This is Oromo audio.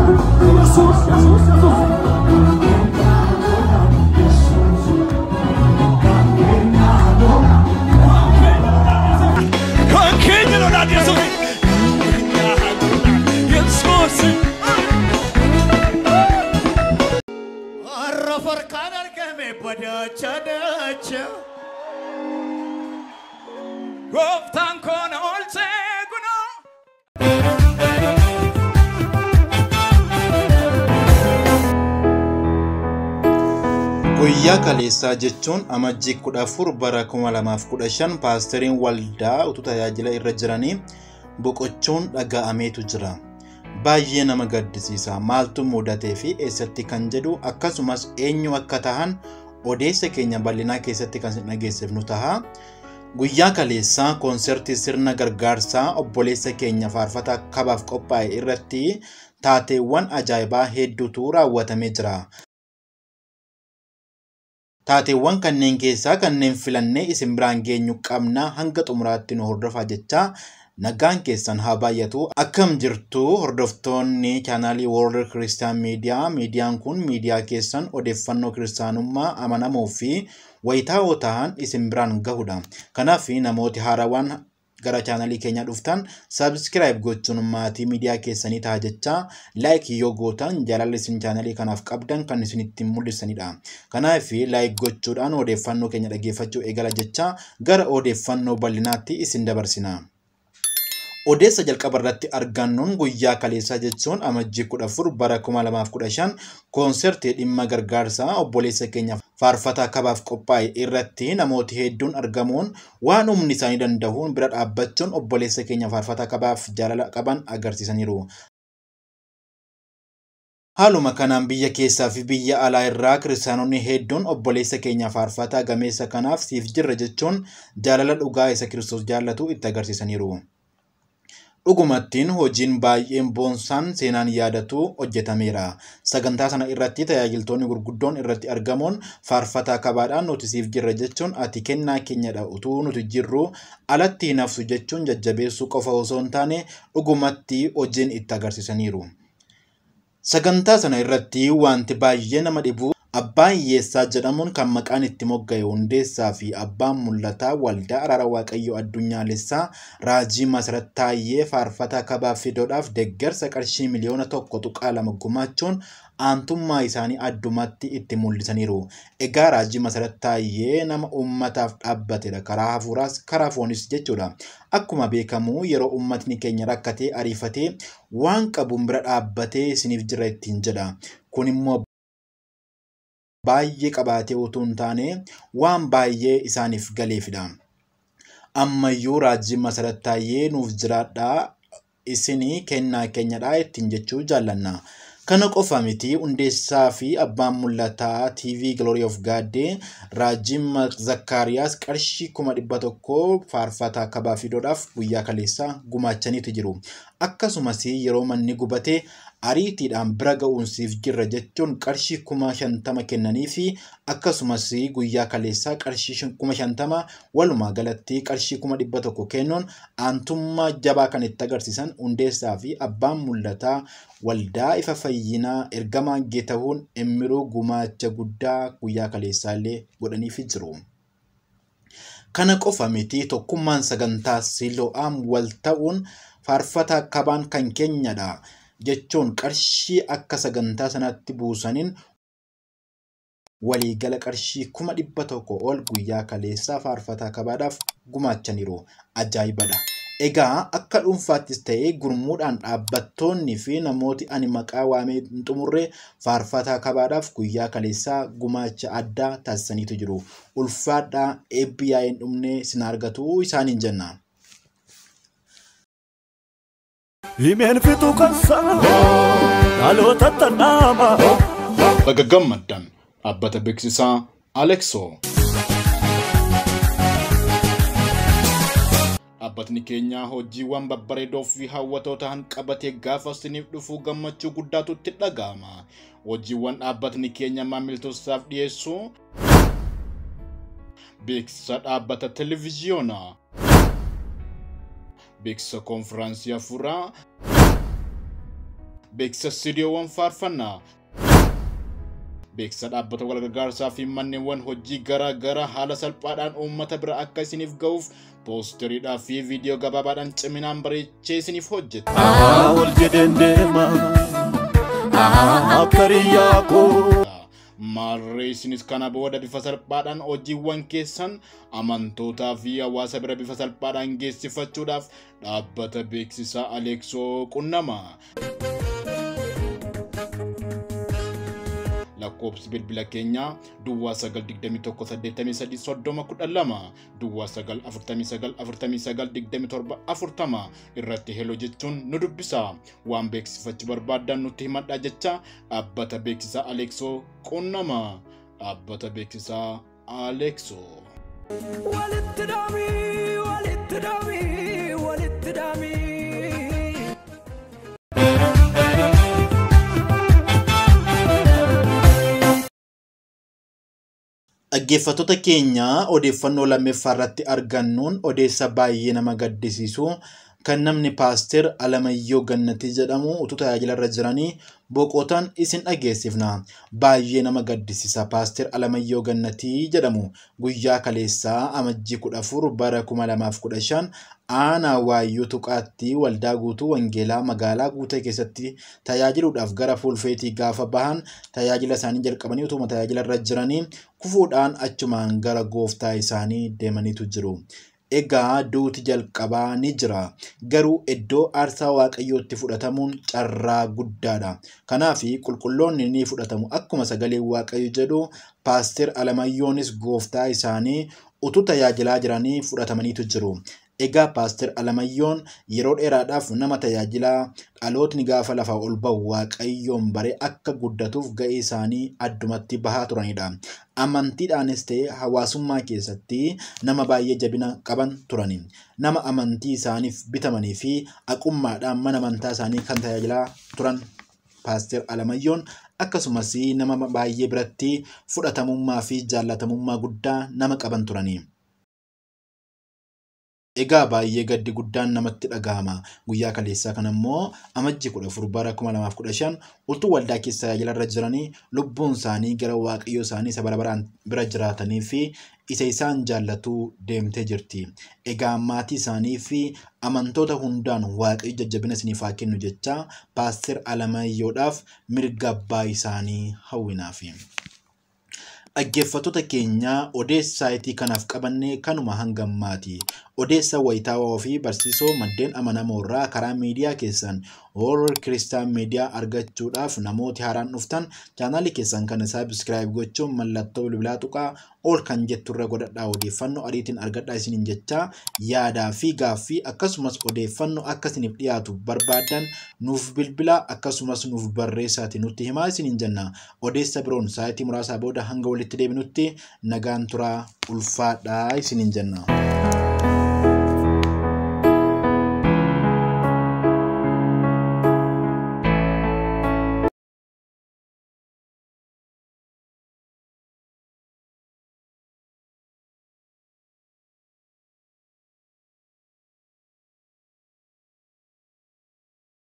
Yesuus, Yesuus, Yesuus. Kan keenya lolaan Yesuus. Yesuus. Har'a farkaan argame badacha dacha. Gooftaan koo na oolchee kunoo. Guyyaa kaleessaa jechuun Amajjii 14 bara 2015 paasteriin waldaa utuu tajaajila irra jiranii boqochuun dhaga'ameetu jira. Baay'ee nama gaddisiisa. Maaltu mudatee fi eessatti kan jedhu akkasumas eenyu akka tahan odeessa keenya bal'inaa keessatti kan dhageessifnu taha. Guyyaa kaleessaa koonsertii sirna gargaarsaa obboleessa keenya faarfataa kabaaf qophaa'e irratti taateewwan ajaa'ibaa hedduutu raawwatamee jira. Taateewwan kanneen keessaa kanneen filannee isin biraan geenyu qabna, hanga xumuraatti nu hordofaa jechaa nagaan keessan haa baay'atu. Akkam jirtu hordoftoonni chaanaalii World Christian Media? Miidiyaan kun miidiyaa keessan odeeffannoo kiristaanummaa amanamoo fi wayitaa'oo ta'an isin biraan gahudha. Kanaaf namooti haarawaan gara chaanalii keenya dhuftan subscribe gochuun maatii miidiyaa keessanii ta'a jechaa, like yoo gootan jaalala isin chaanalii kanaaf qabdan kan isin ittiin mul'isanidha. Kanaaf like gochuudhaan odeeffannoo keenya dhaggeeffachuu eegala jechaa gara odeeffannoo bal'inaatti isin dabarsina. Odeessa jalqaba irratti argannuun guyyaa kaleessaa jechuun Amajjii 14 bara 2015 koonsertii dhimma gargaarsaa obboleessa keenya faarfataa kabaaf qophaa'e irratti namooti hedduun argamuun waan humni isaanii danda'uun bira dhaabbachuun obboleessa keenya faarfataa kabaaf jaalala qaban agarsiisaniiru. Haaluma kanaan biyya keessaa fi biyya alaa irraa kiristaanonni hedduun obboleessa keenya faarfataa gameessa kanaaf siif jirra jechuun jaalala dhugaa isa Kiristoos jaallatu itti agarsiisaniiru. Dhugumattiin hojiin baay'een boonsaan seenaan yaadatu hojjetameera. Sagantaa sana irratti tajaajiltoonni gurguddoon irratti argamuun faarfataa kabaadhaan nuti siif jirra jechuun, ati kennaa keenyadha, utuu nuti jirru alatti hin haftu jechuun jajjabeessuu qofa osoo hin taane dhugumatti hojiin itti agarsiisaniiru. Sagantaa sana irratti wanti baay'ee nama dhibu abbaa hiyyeessaa jedhamuun kan maqaan itti mogga'e hundeessaa fi abbaan mul'ataa waldaa araara waaqayyoo addunyaalessaa Raajii Masarat Taayyee faarfataa kabaa fidoodhaaf deeggarsa qarshii 1.2 miliyoona gumaachuun aantummaa isaanii addumatti itti mul'isaniiru. Egaa Raajii Masarat Taayyee nama uummataaf dhaabbatedha. Karaa hafuuraas karaa foonis jechuudha. Akkuma beekamu yeroo uummatni keenya rakkatee ariifatee waan qabuun bira dhaabbatee isiniif jira ittiin jedha. Kun immoo baay'ee qabaatee utuu hin taane waan baay'ee isaaniif galeefidha. Ammayyuu Raajii Masarat Taayyee nuuf jiraadhaa, isinii kennaa keenyadhaa ittiin jechuu jaallanna. Kana qofa miti, hundeessaa fi abbaan mul'ataa TV Glory of God Raajii Zakkaariyaas qarshii 100,000 faarfataa kabaa fidoodhaaf guyyaa kaleessaa gumaachaniitu jiru. Akkasumas yeroo manni gubate ariitiidhaan bira ga'uun siif jirra jechuun qarshii 50,000 kennanii fi akkasumas guyyaa kaleessaa qarshii 50,000, walumaa galatti qarshii 100,000 kennuun aantummaa jabaa kan itti agarsiisan hundeessaa fi abbaan mul'ataa waldaa ifa fayyinaa ergamaa Geetahuun Immiruu gumaacha guddaa guyyaa kaleessaa illee godhaniifi jiru. Kana qofa miti, tokkummaan sagantaa Silo'aam wal ta'uun faarfataa kabaan kan keenyadha jechuun qarshii akka sagantaa sanatti buusaniin waliigala qarshii 100,000 ol guyyaa kaleessaa faarfataa kabaadhaaf gumaachaniiru. Ajaa'ibadha. Egaa akka dhuunfaattis ta'ee gurmuudhaan dhaabbattoonni fi namooti ani maqaa waamee hin xumurre faarfataa kabaadhaaf guyyaa kaleessaa gumaacha addaa taasisaniitu jiru. Ulfaadhaa, eebbi yaa'ee hin dhumne sin argatu isaaniin jenna. Himeen fixuu kan sana dhaloota tannaama. Baga gammaddan, dhaabbata beeksisaa Alexoo. Dhaabbatni keenya hojiiwwan babbareedoo fi hawwatoo ta'an qabatee gaafa isiniif dhufu gammachuu guddaatu itti dhaga'ama. Hojiiwwan dhaabbatni keenya maamiltootaaf dhiyeessu beeksisa dhaabbata televiziyoonaa, beeksisa konfiraansii hafuuraa, Beeksisa istuudiyoowwan faarfannaa, beeksisa dhaabbata walgargaarsaa fi manneewwan hojii garaa garaa haala salphaadhaan uummata bira akka isiniif ga'uuf poosteriidhaa fi viidiyoo gabaabaadhaan ciminaan bareechee isiniif hojjeta. Ol jedheen deema akka riyyaa koo. Maarree isinis kana booda bifa salphaadhaan hojiiwwan keessan amantootaa fi hawaasa bira bifa salphaadhaan geessifachuudhaaf dhaabbata beeksisaa Aleeksoo qunnama. Lakkoofsi bilbila keenyaa Duwwaa 921 83 30 12, Duwwaa 9 49 49 27 40 irratti heloo jechuun nu dubbisa. Waan beeksifachuu barbaaddan nutti himadhaa jecha dhaabbata beeksisaa Aleeksoo qunnama. Dhaabbata beeksisaa Aleeksoo. Walitti daamii, walitti daamii, walitti daamii. Dhaggeeffattoota keenya, odeeffannoo lammaffaa irratti argannuun odeessa baay'ee nama gaddisiisu kan namni Paaster Alamayyoo Gannatii jedhamu utuu tajaajila irra jiranii boqotan isin dhageessifna. Baay'ee nama gaddisiisa. Paaster Alamayyoo Gannatii jedhamu guyyaa kaleessaa Amajjii 14 bara 2015 aanaa Waayyuu Tuqaatti waldaa guutuu Wangeelaa magaalaa Guutee keessatti tajaajiluudhaaf gara fuulfeetii gaafa bahan tajaajila isaanii jalqabanii utuma tajaajila irra jiranii kufuudhaan achumaan gara gooftaa isaanii deemaniitu jiru. Egaa duuti jalqabaa ni jira. Garuu iddoo aarsaa Waaqayyootti fudhatamuun carraa guddaadha. Kanaaf qulqulloonni ni fudhatamu. Akkuma sagalee Waaqayyo jedhu, Paaster Alamayyoonis gooftaa isaanii utuu tajaajilaa jiranii fudhatamaniitu jiru. Egaa Paaster Alamayyoon yeroo dheeraadhaaf nama tajaajilaa dhalootni gaafa lafaa ol bahu Waaqayyoon baree akka guddatuuf ga'ee isaanii addumatti bahaa turanidha. Amantiidhaanis ta'e hawaasummaa keessatti nama baay'ee jabina qaban turani. Nama amantii isaaniif bitamanii fi haqummaadhaan mana amantaa isaanii kan tajaajilaa turan Paaster Alamayyoon akkasumas nama baay'ee biratti fudhatamummaa fi jaallatamummaa guddaa nama qaban turani. Egaa baay'ee gaddi guddaan namatti dhagahama. Guyyaa kaleessaa kana immoo Amajjii 14 bara 2015 utuu waldaa keessa tajaajila irra jiranii lubbuun isaanii gara Waaqayyoo isaanii isa bara baraan bira jiraatanii fi isa isaan jaallatuu deemtee jirti. Egaa maatii isaanii fi amantoota hundaan Waaqayyo jajjabina isiniif haa kennu jecha Paaster Alamayyoodhaaf mirga abbaa isaanii hawwinaafi. Dhaggeeffattoota keenya, odeessa saayitii kanaaf qabanne kanuma hanga ammaati. Odeessa wayitaawaa fi barsiisoo maddeen amanamoo irraa karaa miidiyaa keessan Horror Kiristaan Miidiyaa argachuudhaaf namooti haaraan dhuftan chaanaalii keessan kana subscribe gochuun mallattoo bilbilaa tuqaa ol kan jetturra godhadhaa, odeeffannoo ariitiin argadhaa isiniin jecha, yaadaa fi gaaffii akkasumas odeeffannoo akka isiniif dhiyaatu barbaadan nuuf bilbilaa akkasumas nuuf barreessaati nutti himaa isiniin jenna. Odeessa biroon sa'aatii muraasaa booda hanga walitti deebinutti nagaan turaa, ulfaadhaa isiniin jenna.